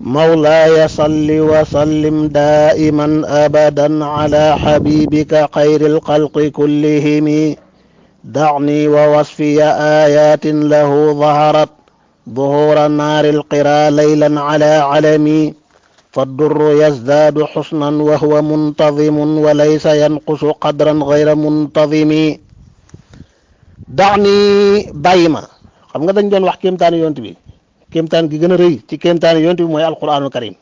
مولاي صل وسلم دائما أبدا على حبيبك خير الخلق كلهم. دعني ووصفي آيات له ظهرت ظهور نار القرى ليلا على علمي. فالدر يزداد حسنا وهو منتظم وليس ينقص قدرا غير منتظم. دعني بايما xam nga dañ doon wax kéemtaanu yonent bi kéemtaan gi gën a rëy ci kéemtaanu yonent bi mooy alquranul karim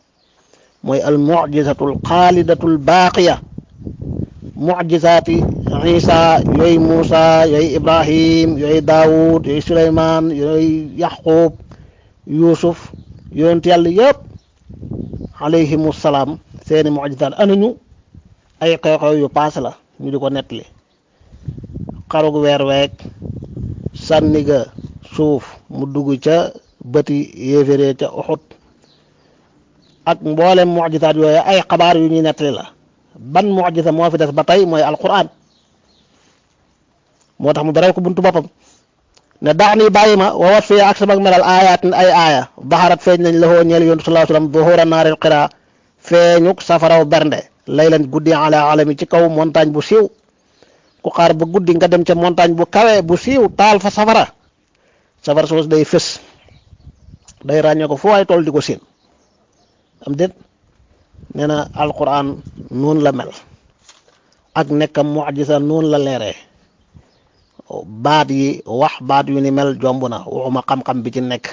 mooy al mujizatul xaalidatul baaqiya mujizaati Isa yooyu Muusa yooyu Ibrahim yooyu Daawud yooyu Suleymaan yooyu Yaqub Yuusuf yonent yàlla yëpp alayhimu salaam seeni mujizaat anañu ay xew-xew yu paase la ñu di ko nettali xarug weer week sànni ga suuf mu dugg ca bëti yéeféree ca Uhud ak mboolem mujizaat yooyu ay xabaar yu ñuy nettali la. ban mujiza moo fi des ba tey mooy alquran moo tax mu beral ko buntu boppam ne daax ni bàyyi ma wa wat fii ak sama melal aayaatin ay aaya baxarat feeñ nañ la woo ñeel yontu sallallahu alayhi wasallam zuhura naaril qiraa feeñuk safaraw bernde laylan guddi ala alami ci kaw montagne bu siiw ku xaar ba guddi nga dem ca montagne bu kawe bu siiw taal fa safara soos day fës day ràññee ko fu waay toll di ko siin am déet nee na alquran noonu la mel ak nekkam mujiza noonu la leeree baat yi wax baat yu ni mel jomb na waxuma xam-xam bi ci nekk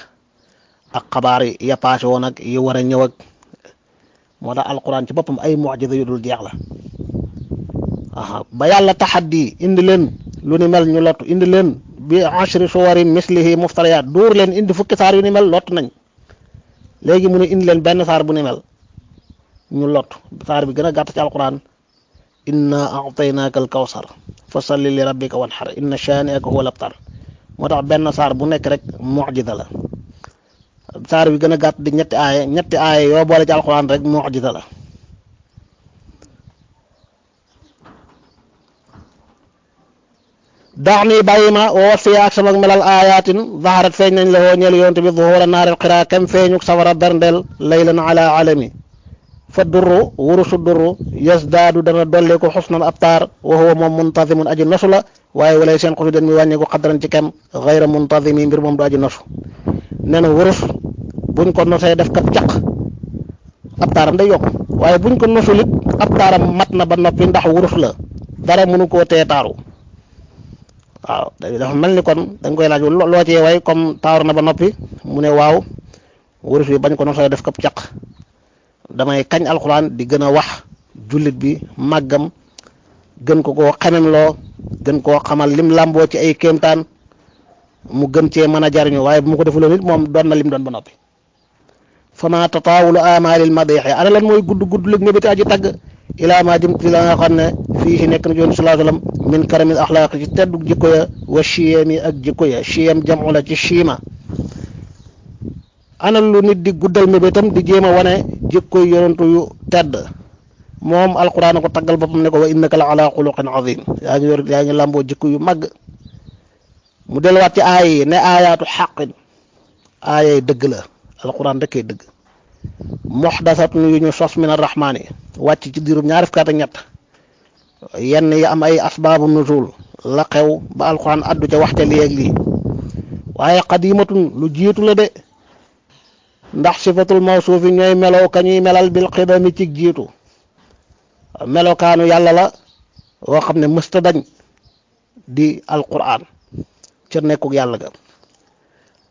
ak xabaar yi ya paase woon ak yi war a ñëw ak moo tax alquran ci boppam ay mujiza yu dul jeex la ba yàlla taxaddi indi leen lu ni mel ñu lottu indi leen bi ashri suwari mislihi muftariyaat dóor leen indi fukki saar yu ni mel lott nañ léegi mu ne indi leen benn saar bu ni mel ñu lot saar bi gën a gàtt ci alquran inna a'taynaaka al kawsar fa salli li rabbika wanhar inna shani'aka huwa al-abtar moo tax benn saar bu nekk rek mu'jiza la saar bi gën a gàtt di ñetti aaya yoo boole ci alquran rek mu'jiza la daax nii bàyyi ma wa wat fiya ak sama melal ayatin zaharat feeñ nañ la woo ñeel yonte bi zuhura naaril qiraa kem feeñuk safara berndeel laylan ala alami fa durru wurusu durru yasdaadu dana dolli ko xusnan ab taar wa huwa moom muntazimun aji nosu la waaye walay seen xusu den mi wàññi ko xadran ci kem xayra muntazimi mbir moom du aji nosu nee na wurus buñ ko nosee def kat caq ab taaram day yokk waaye buñ ko nosulit ab taaram mat na ba noppi ndax wurus la dara mënu koo tee taaru waaw dafa mel ni kon dañ koy laaj loo cee way comme taaru na ba noppi mu ne waaw wurus bi bañ ko nosee def kat caq damay kañ alxuraan di gën a wax jullit bi màggam gën ko koo xemem loo gën koo xamal lim làmboo ci ay kéemtaan mu gën cee mën a jariñu waaye bu ma ko defuloon it moom doon na lim doon ba noppi fama tataawulu amalil madixi ana lan mooy gudd lig mébéti aji tagg ilaa ma jëm ci la nga xam ne fii si nekk na joon sallallahu alayhi wasallam min karamil axlaaq ci teddu jikko ya wa chiyami ak jikko ya chiyam jamu la ci chiima ana lu nit di guddal mébétam di jéem a wane jikkoy yonentu yu tedd moom alquran ko taggal boppam ne ko wa innaka la ala xuluqin azim yaa ngi làmboo jikko yu màgg mu delluwaat ci aaya yi ne aayaatu xaqin aayay dëgg la alquran rek kay dëgg muxdasatun yu ñu sos min arrahmaani wàcc ci diirum ñaar fukki at ak ñett yenn yi am ay asbaabu nuzul la xew ba alquran addu ca waxte lii ak lii waaye qadimatun lu jiitu la de ndax sifatul mawsuufi ñooy meloo ka ñuy melal bil xidami ci jiitu melokaanu yàlla la woo xam ne mësta dañ di alquran ca nekkuk yàlla ga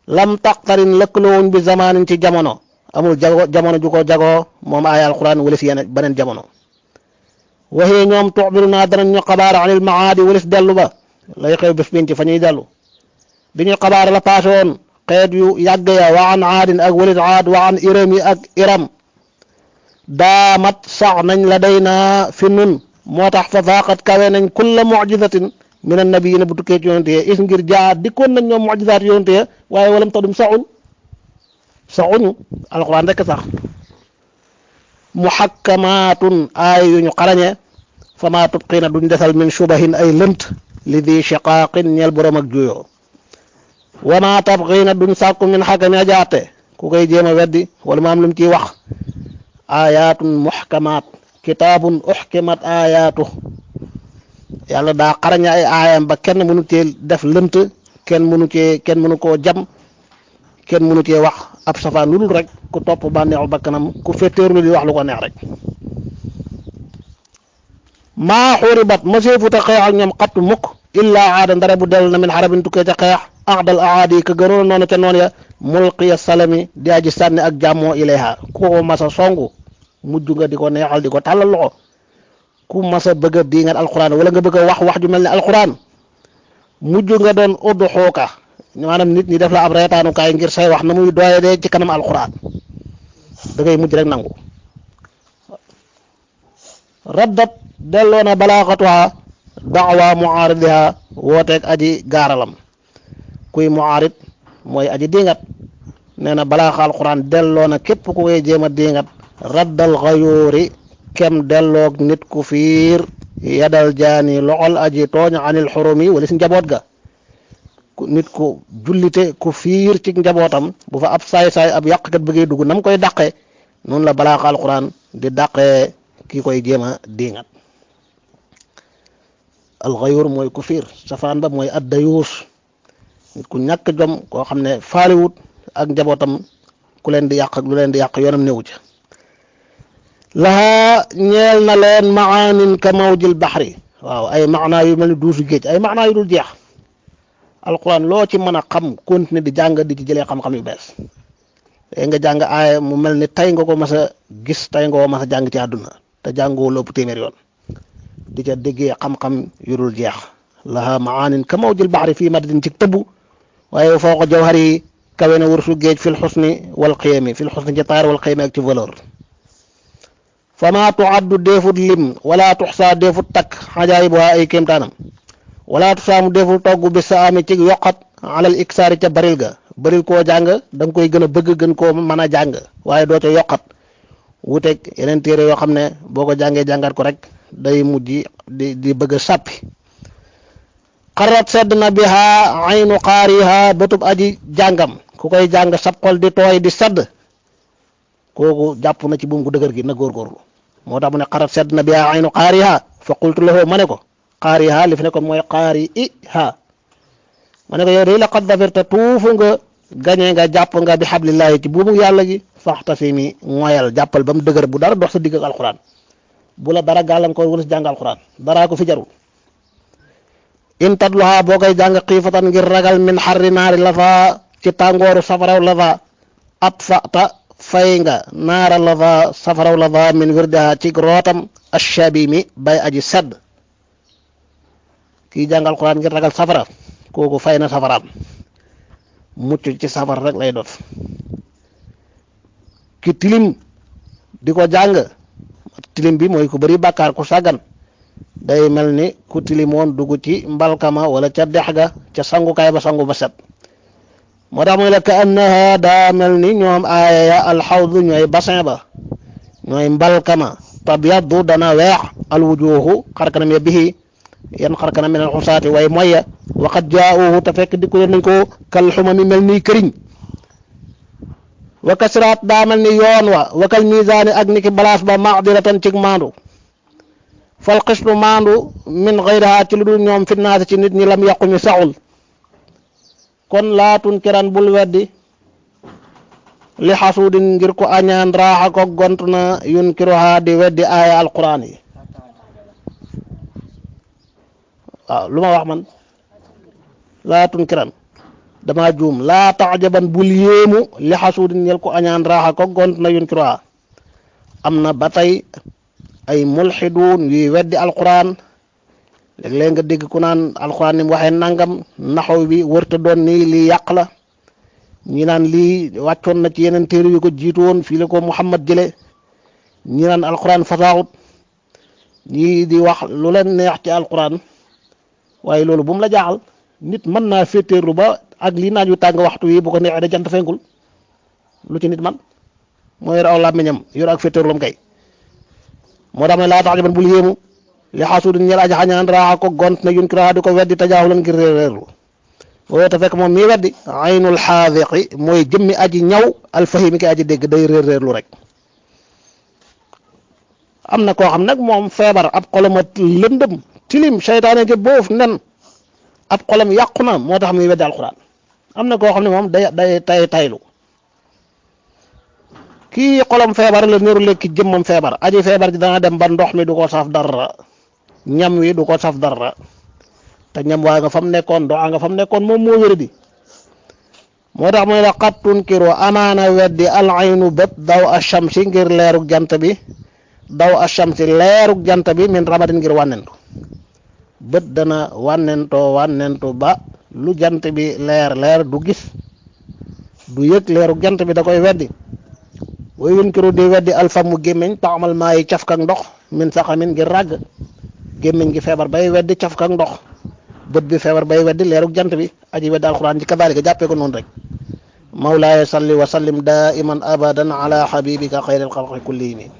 lam taqtarin lëkkaloowoon bi zamaanin ci jamono amul jamono ju ko jagoo moom ay alquran walis yeneen beneen jamono waxee ñoom tuxbiru naa danañ ñu xabaar anil maadi walis dellu ba lay xew bés biñ ci fa ñuy dellu bi ñu xabaar la paase woon xeet yu yàgg ya wa an aadin ak walit aad wa an iram yi ak iram daamat sax nañ la day naa fi nun moo tax fa faaqat kawe nañ kulla mujizatin min annabiyina bu tukkee ci yonente ya is ngir jaa dikkoon nañ ñoom mujizaat yonente ya waaye walam tadum saxuñu alquran rek sax muhakkamaatun aay yu ñu xarañe fa maa tubqiina duñ desal min shubahin ay lënt li di shiqaaqin ñeel borom ak juyoo wa maa tabqiina duñ sàkku min xakami ajaate ku koy jéem a weddi wala mu am lu mu ciy wax ayatun muhkamaat kitaabun uxkimat ayatu yàlla daa xaraña ay aayam ba kenn mënu cee def lënt kenn mënu koo jam kenn mënu cee wax ab safaan lu dul rek ku topp bànneexu bakkanam ku fetteerlu di wax lu ko neex rek maa xuribat maseefuta xeex ak ñoom xattu mukk illaa aada ndare bu dellu na min xarabin tukkee ca xeex aqdal aadi ka gënoon noonu ca noon ya mulqiya salami di aji sànni ak jàmmoo ilayha ku ko masa songu mujj nga di ko neexal di ko tàllal loxo ku masa bëgg a diingat alquran wala nga bëgg a wax ju mel ne alquran mujj nga doon uddu xooka maanaam nit ñi def la ab reetaanukaay ngir say wax na muy doye de ci kanam alquran da ngay mujj rek nangu raddat delloo na balaaxatuha daawa muaaridiha wooteeg aji gaaralam kuy muaarid mooy aji diingat nee na balaaxa alquran delloo na képp ku koy jéem a diingat raddal xayóori kem delloog nit ku fiir yadal jaani loxol aji tooñ anil xurumi wala si njaboot ga nit ku jullite ku fiir ci njabootam bu fa ab saay-saay ab yàqkat bëggee dugg nam koy dàqe noonu la balaaxa alquran di dàqee kii koy jéem a diingat alxayóor mooy ku fiir safaan ba mooy addayuus nit ku ñàkk jom koo xam ne faaliwut ak njabootam ku leen di yàq ak lu leen di yàq yoonam néew ca laha ñeel na leen maanin ka mawjil baxri waaw ay maanaa yu mel ni duusu géej ay maanaa yu dul jeex alquran loo ci mën a xam continuer di jàng di ci jëlee xam-xam yu bees léegi nga jàng aaya mu mel ni tey nga ko mas a gis tey nga ko mas a jàng ci àdduna te jàngoo lépp téeméer yoon di ca déggee xam-xam yu dul jeex laha maanin ka mawjil baxri fii madadin ci tëbb waaye foo ko jawhar yi kawe na wursu géej fil xusni wal xiyami fil xusni ci taar wal xiyami ak ci valeur fama tuaddu deefut lim wala tuxsaa deefut takk xajaayibuha ay kéemtaanam wala tusaamu deefut togg bi sa ami ci yokkat alal iksaari ca baril ga baril koo jàng da nga koy gën a bëgg gën koo mën a jàng waaye doo ca yokkat wuteeg yeneen téere yoo xam ne boo ko jàngee jàngat ko rek day mujj di bëgg a sàppi xarat sedd na biha aynu qaariha bëtub aji jàngam ku koy jàng sab xol di tooy di sedd kooku jàpp na ci buum gu dëgër gi na góorgóorlu moo tax mu ne xarat sedd na biha aynu qaariha fa qultu lahu ma ne ko qaariha li fi ne ko mooy qaari iha ma ne ko yow day laqad dafirta tuufu nga gañee nga jàpp nga bi xablillahi ci buumu yàlla gi faxtasimi moyal jàppal ba mu dëgër bu dara dox sa digg ak alquran bu la dara gàllankoor wala si jàng alquran daraa ko fi jarul in tadluha boo koy jàng xiifatan ngir ragal min xarri naari lafa ci tàngooru safaraw lafa at fata fay nga naara lafa safaraw lafa min wirdaha ci rootam ashabimi bay aji sedd kii jàng alquran ngir ragal safara kooku fay na safaraam mucc ci safara rek lay doon ki tilim di ko jàng tilim bi mooy ku bëri bàkkaar ku sàggan day mel ni ku tilimoon dugg ci mbalkama wala ca dex ga ca sangukaay ba sangu ba set moo tax mooy la ka annaha daa mel ni ñoom aaya ya alxawdu ñooy bassin ba ñooy mbalkama tabyaddu dana weex alwujuhu xarkanam ya bihi yan xarkanam min alxusaati way moya waqad jaauhu te fekk dikku leen nañ ko kal xumami mel ni këriñ wa kasraat daa mel ni yoon wa wakal misaani ak niki balaas ba maadiratan cig maandu fal xistu maandu min xayriha ci lu dul ñoom finnaasi ci nit ñi lam yàqu ñu saxul kon laatun kiran bul weddi li xasuudin ngir ko añaan raaxa ko gont na yunkiruha di weddi aaya alquran yi waaw lu ma wax man laatun kiran dama juum laa tajaban bul yéemu li xasuudin ñel ko añaan raaxa ko gont na yunkiruha am na ba tey ay mulxiduun yuy weddi alquran léeg-léeg nga dégg ku naan alquran ni mu waxee nangam naxaw bi wërta doon nii lii yàq la ñi naan lii wàccoon na ci yeneen téere yu ko jiitu woon fii la ko Muhammad jële ñi naan alquran fasaaxut ñii di wax lu leen neex ci alquran waaye loolu bu mu la jaaxal nit mën naa féeteerlu ba ak lii naaj wi tàng waxtu wi bu ko neexee da jant fenkul lu ci nit man moo yor aw làmmiñam yor ak féeteerlum kay moo tax ma laa tax jaban bul yéemu li xasuudin ñel aji xañaan raaxa ko gont na yun kiraa di ko weddi tajaahulan ngir réerlu woo te fekk moom mii weddi aynul xaadiqi mooy jëmmi aji ñaw alfahimi ki aji dégg day réer réerlu rek. am na koo xam nag moom feebar ab xolam a lëndëm tilim seytaane gi boof nen ab xolam yàqu na moo tax muy weddi alxuraan. am na koo xam ne moom day taylu kii xolam feebar la niru lekki jëmmam feebar aji feebar ji dana dem ba ndox mi du ko saf dara ñam wi du ko saf dara te ñam waa nga fam nekkoon ndox nga fam nekkoon moom moo wéri di moo tax muy la qad tunkiru amaana weddi al aynu bët daw ashamsi ngir leerug jant bi daw ashamsi leerug jant bi min ramadin ngir wànnentu bët dana wànnentu ba lu jant bi leer du gis du yëg leerug jant bi da koy weddi way yunkiru di weddi alfamu gémmiñ taamal maa yi cafkak ndox min saxamin ngir ràgg gémmiñ gi feebar bay weddi cafkak ndox bët bi feebar bay weddi leerug jant bi aji weddi alquran ji kadalika jàppee ko noonu rek mawlaaya salli wa sallim daiman abadan ala habibika xayril xalqi kullihim